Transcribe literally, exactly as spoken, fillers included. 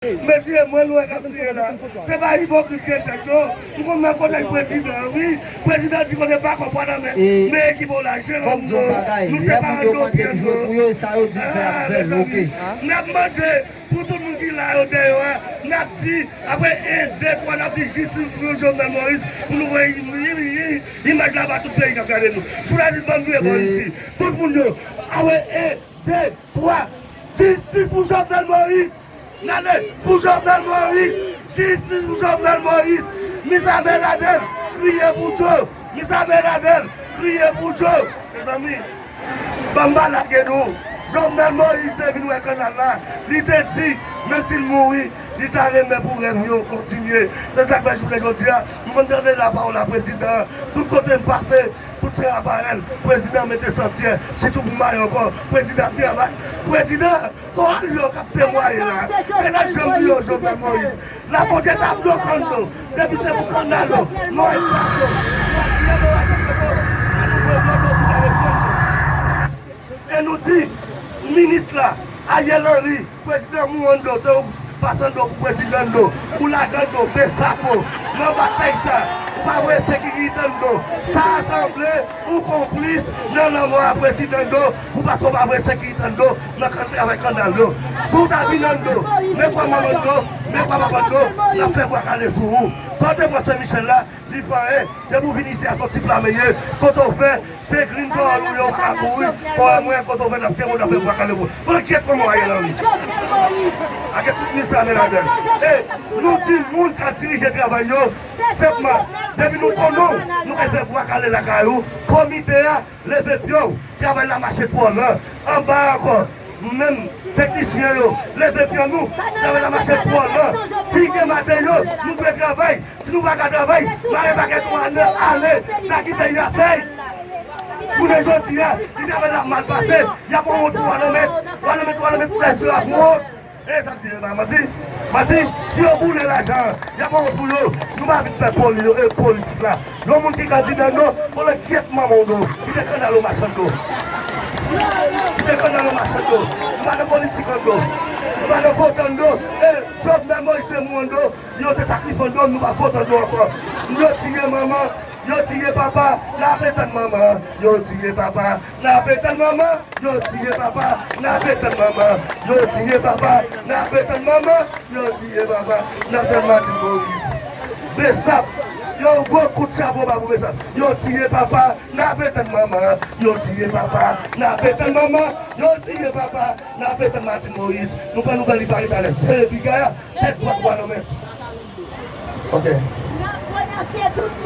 Mesye, mwen lwen k ap kriye la. Se pa ipokrit se chèk yo. M konn nan kòlèj prezidan an, wi. Prezidan di kote pa kòb pa nan men. Men ekip ou la, jere nou. N ap mande pou tout moun ki la yo dèyè a, n ap di, apre en, de, twa, n ap di jistis pou Jovenel Moïse, pou nou voye im-, im-, im-, imaj la ba tout peyi k ap gade nou. Jounalis, ban m vire bò isi. Tout moun yo, apre en, de, twa, jistis pou Jovenel Moïse! N ale pou Jovenel Moïse! Jistis pou Jovenel Moïse! Mizame ladann, kriye pou Joe! Mizame ladann, kriye pou Joe! Mezanmi, ban m pa lage nou. Jovenel Moïse te vin wè kannal la. Li te di, menm si l mouri, li ta renmen pou rèv yo kontinye. Se sa k fè jounen jodi a, nou konn tande lapawòl a prezidan an. Tout kote m pase, tout se aparèl. Prezidan mete santyè, sitou pou Mayen ankò. Prezidan ap travay. Prezidan, se w al yo k ap temwaye la. Fè n ap janm di yo Jovenel Moïse. Lapodyè ta bloke anndan. Depi se pou kannal yo, Moïse bloke yo. Lapodyè bloke yo, sa nou vle bloke yo pou gade sèl yo. E nou di, minis la, Ariel Henry, prezidan mou anndan, se ou pase anndan pou prezidan anndan. Ou ladan anndan, Gestapo, nan batay sa, ou pa voye sekirite anndan. Sa a sanble ou konplis nan lanmò a prezidan anndan, ou paske ou pa voye sekirite anndan, nan kan travay kannal yo. Pou w ta vin anndan, men kwa manman anndan, men kwa papa anndan, n ap fè bwa kale sou ou. Sa w te pran Sen Michèl la, li pa anyen. Depi w vin isi a, se yon ti pla men ye. Kote w fè, se grin pawòl ou ye, ou ka kouri. Pawòl mwen, kote w fè, n ap kenbe w, n ap fè bwa kale pou ou. Kote kyèt manman w Ariel Henry? Ak tout minis la men ladann. E nou di moun k ap dirije travay yo, senpman, depi nou konnen w, nou ka fè bwa kale lakay ou. Komite a, leve pye w, travay la mache twò lan. Anba a ankò, nou menm teknisyen yo, leve pye nou, travay la mache twò lan. Si gen materyèl, nou dwe travay. Si nou pa ka travay, mare pakèt nou ale, ale. Sa ki fè y ap fè. Jounen jodi a, si travay la mal pase, y ap wont pou w al nan mèt, w al nan mèt, w al nan mèt, prèske y ap wont. E sa k di, e pa manti. Manti, si yo boule lajan an, y ap wont pou yo. Nou pa vin fè poli-, e, politik la. Yon moun ki kandida anndan, kote kyèt manman w anndan, ki te kannal ou mache anndan. Ki te kannal ou mache anndan. Nou pa nan politik anndan. Nou pa nan vote anndan. E Jovenel Moïse te mou anndan, yo te sakrifye anndan, nou pa vote anndan ankò. Yo tiye manman, yo tiye papa, n ap etann manman. Yo tiye papa, n ap etann manman. Yo tiye papa, n ap etann manman. Yo tiye papa, n ap etann manman. Yo tiye papa, n ap etann Martine Moïse. Besap, yon gwo kout chapo ba pou Besap. Yo tiye papa, n ap etann manman. Yo tiye papa, n ap etann manman. Yo tiye papa, n ap etann Martine Moïse. Nou pran nouvèl li parèt alèz. Se piga a, tèt dwat, bwa nan men. Ok.